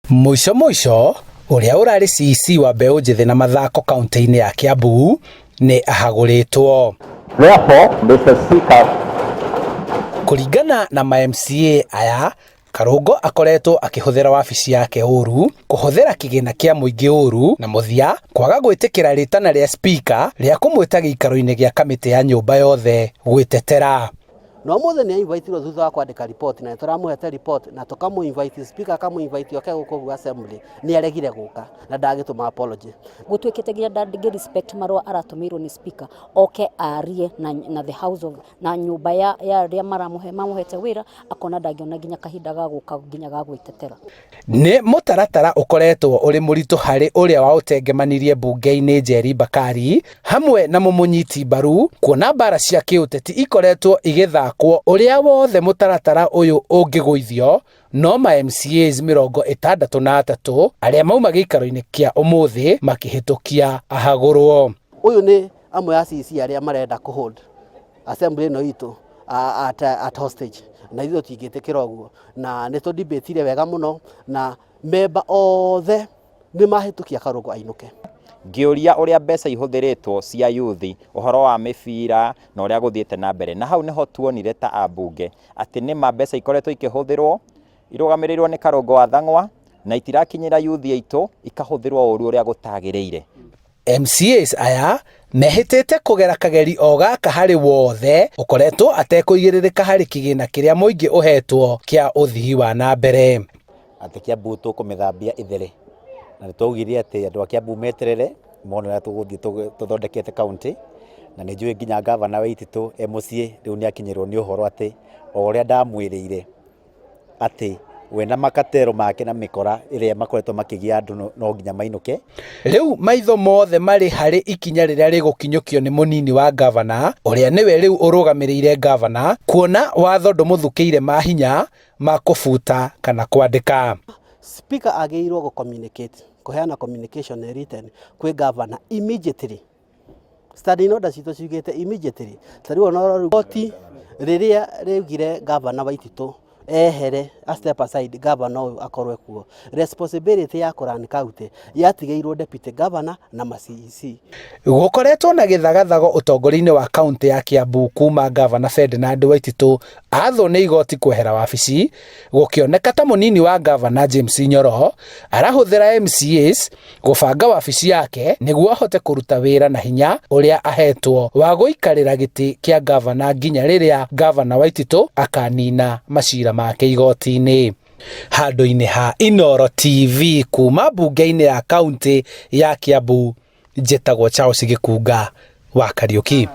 Mũico mũico ũrĩa ũrarĩ CEC wa mbeũ njĩthĩ na mathako kaunti-inĩ ya Kiambu nĩ ahagũrĩtwo. Therefore, Mr. Speaker, Kũringana na ma MCA aya, Karũngo akoretwo akĩhũthĩra wabici yake ũru, kũhũthĩra kĩgĩna kĩa mũingĩ ũru na mũthia kwaga gwĩtĩkĩra rĩtana rĩa spika rĩa kũmwĩta gĩikaro-inĩ gĩa kamĩtĩ ya nyũmba yothe gwĩtetera. Na ũmũthĩ nĩ invitirwo thutha wa kwandĩka report, na nĩtũramũhete report na tũkamũ invite, speaker akamũ invite oke gũkũ ũguo assembly. Nĩ aregire gũka na ndagĩtũma apology. Gũtuĩkĩte nginya ndangĩ respect marũa aratũmĩirwo nĩ speaker oke arie na the house of na nyũmba ya arĩa maramũhe mamũhete wĩra, akona ndangĩona nginya kahinda ga gũka nginya ga gwĩtetera. Nĩ mũtaratara ũkoretwo ũrĩ mũritũ harĩ ũrĩa waũtengemanirie mbunge-inĩ Njeri Bakari hamwe na mũmũnyiti mbaru, kuona mbara cia kĩũteti ikoretwo igĩthakwo ũrĩa wothe mũtaratara ũyũ ũngĩgũithio, no ma MCAs 63 arĩa mauma gĩikaro-inĩ kĩa ũmũthĩ makĩhĩtũkia ahagũrwo. Ũyũ nĩ amwe a CEC arĩa marenda kũ hold assembly ĩno itũ at hostage, na ithuĩ tũtingĩtĩkĩra ũguo, na nĩ tũ wega mũno na memba othe nĩ mahĩtũkia Karũngo ainũke. Ngĩũria ũrĩa mbeca ihũthĩrĩtwo cia yuthi, ũhoro wa mĩbira na ũrĩa gũthiĩte na mbere, na hau nĩho tuonire ta ambunge atĩ nĩma mbeca ikoretwo ikĩhũthĩrwo irũgamĩrĩirwo nĩ Karũngo wa Thang'wa na itirakinyĩra yuthi aitũ, ikahũthĩrwo ũru ũrĩa gũtagĩrĩire. MCAs aya mehĩtĩte kũgera kageri o gaka harĩ wothe ũkoretwo atekũigĩrĩrĩka harĩ kĩgĩna kĩrĩa mũingĩ ũhetwo kĩa ũthii wa na mbere. Atĩ Kiambu tũkũmĩthambia ĩthere, na nĩ twaugire atĩ andũ a Kiambu meterere mone ũrĩa tũgũthiĩ tũthondekete kaunti, na nĩ njũĩ nginya ngavana wa Waititu e mũciĩ rĩu nĩ akinyĩrwo nĩ ũhoro atĩ o ũrĩa ndamwĩrĩire atĩ we na makatero make na mĩkora ĩrĩa makoretwo makĩgia andũ no nginya mainũke. Rĩu maitho mothe marĩ harĩ ikinya rĩrĩa rĩgũkinyũkio nĩ mũnini wa ngavana ũrĩa nĩwe rĩu ũrũgamĩrĩire ngavana, kuona watho ndũmũthukĩire mahinya ma kũbuta kana kwandĩka. Speaker agĩrĩirwo gũ communicate, kũheana communication written kwĩ governor immediately. Standing order citũ ciugĩte immediately. Ta rĩu ona rĩu koti rĩrĩa rĩugire governor Waititu ehere, a step aside, governor ũyũ akorwo kuo, responsibility ya kũrun county yatigĩirwo deputy governor na ma CEC. Gũkoretwo na gĩthagathago ũtongoria-inĩ wa kaunti ya Kiambu kuma ngavana Ferdinand Waititu athwo nĩ igoti kwehera wabici, gũkĩoneka ta mũnini wa ngavana James Nyoro arahũthĩra MCAs gũbanga wabici yake nĩguo ahote kũruta wĩra na hinya ũrĩa ahetwo wa gũikarĩra gĩtĩ kĩa ngavana nginya rĩrĩa ngavana Waititu akanina macira make igoti-inĩ. Handũ-inĩ ha Inooro TV kuma mbunge-inĩ ya kaunti ya Kiambu, njĩtagwo Charles Gĩkunga wa Kariũki.